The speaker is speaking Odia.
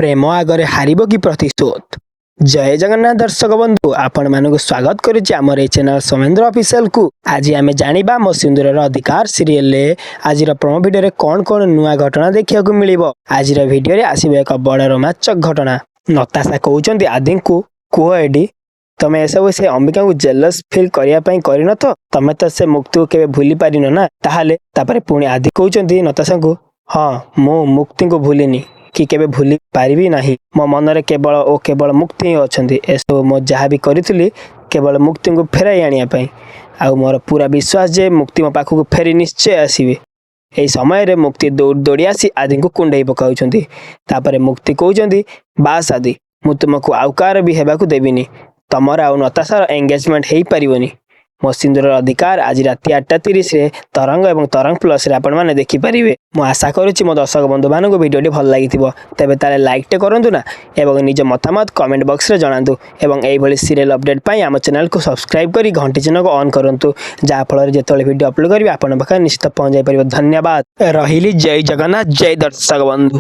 ପ୍ରେମ ଆଗରେ ହାରିବ କି ପ୍ରତିଶୋଧ? ଜୟ ଜଗନ୍ନାଥ ଦର୍ଶକ ବନ୍ଧୁ, ଆପଣମାନଙ୍କୁ ସ୍ୱାଗତ କରୁଛି ଆମର ଏଇ ଚ୍ୟାନେଲ ସୌମେନ୍ଦ୍ର ଅଫିସିଆଲକୁ। ଆଜି ଆମେ ଜାଣିବା ମୋ ସିନ୍ଦୁରର ଅଧିକାର ସିରିଏଲରେ ଆଜିର ପ୍ରୋମୋ ଭିଡ଼ିଓରେ କ'ଣ କ'ଣ ନୂଆ ଘଟଣା ଦେଖିବାକୁ ମିଳିବ। ଆଜିର ଭିଡ଼ିଓରେ ଆସିବ ଏକ ବଡ଼ ରୋମାଞ୍ଚକ ଘଟଣା। ନତାଶା କହୁଛନ୍ତି ଆଦିଙ୍କୁ, "କୁହ ଏଡି, ତମେ ଏସବୁ ସେ ଅମ୍ବିକାଙ୍କୁ ଜେଲସ୍ ଫିଲ୍ କରିବା ପାଇଁ କରିନ ତ? ତମେ ତ ସେ ମୁକ୍ତିକୁ କେବେ ଭୁଲି ପାରିନ ନା ତାହେଲେ?" ତାପରେ ପୁଣି ଆଦି କହୁଛନ୍ତି ନତାଶାଙ୍କୁ, "ହଁ, ମୁଁ ମୁକ୍ତିଙ୍କୁ ଭୁଲିନି କି କେବେ ଭୁଲି ପାରିବି ନାହିଁ। ମୋ ମନରେ କେବଳ ଓ କେବଳ ମୁକ୍ତି ହିଁ ଅଛନ୍ତି। ଏସବୁ ମୁଁ ଯାହା ବି କରିଥିଲି, କେବଳ ମୁକ୍ତିଙ୍କୁ ଫେରାଇ ଆଣିବା ପାଇଁ। ଆଉ ମୋର ପୁରା ବିଶ୍ୱାସ ଯେ ମୁକ୍ତି ମୋ ପାଖକୁ ଫେରି ନିଶ୍ଚୟ ଆସିବେ।" ଏହି ସମୟରେ ମୁକ୍ତି ଦୌଡ଼ି ଦୌଡ଼ି ଆସି ଆଦିଙ୍କୁ କୁଣ୍ଢେଇ ପକାଉଛନ୍ତି। ତାପରେ ମୁକ୍ତି କହୁଛନ୍ତି, "ବାସ୍ ଆଦି, ମୁଁ ତୁମକୁ ଆଉ କାହାର ବି ହେବାକୁ ଦେବିନି। ତମର ଆଉ ନତାଶାର ଏଙ୍ଗେଜମେଣ୍ଟ ହେଇପାରିବନି।" ମୋ ସିନ୍ଦୁରର ଅଧିକାର ଆଜି ରାତି 8:30ରେ ତରଙ୍ଗ ଏବଂ ତରଙ୍ଗ ପ୍ଲସ୍ରେ ଆପଣମାନେ ଦେଖିପାରିବେ। ମୁଁ ଆଶା କରୁଛି ମୋ ଦର୍ଶକ ବନ୍ଧୁମାନଙ୍କୁ ଭିଡ଼ିଓଟି ଭଲ ଲାଗିଥିବ। ତେବେ ତାହେଲେ ଲାଇକ୍ଟେ କରନ୍ତୁ ନା ଏବଂ ନିଜ ମତାମତ କମେଣ୍ଟ ବକ୍ସରେ ଜଣାନ୍ତୁ ଏବଂ ଏଇଭଳି ସିରିଏଲ୍ ଅପଡ଼େଟ୍ ପାଇଁ ଆମ ଚ୍ୟାନେଲକୁ ସବସ୍କ୍ରାଇବ୍ କରି ଘଣ୍ଟି ଚିହ୍ନକୁ ଅନ୍ କରନ୍ତୁ, ଯାହାଫଳରେ ଯେତେବେଳେ ଭିଡ଼ିଓ ଅପଲୋଡ଼ କରିବେ, ଆପଣଙ୍କ ପାଖରେ ନିଶ୍ଚିତ ପହଞ୍ଚାଇ ପାରିବ। ଧନ୍ୟବାଦ, ରହିଲି। ଜୟ ଜଗନ୍ନାଥ, ଜୟ ଦର୍ଶକ ବନ୍ଧୁ।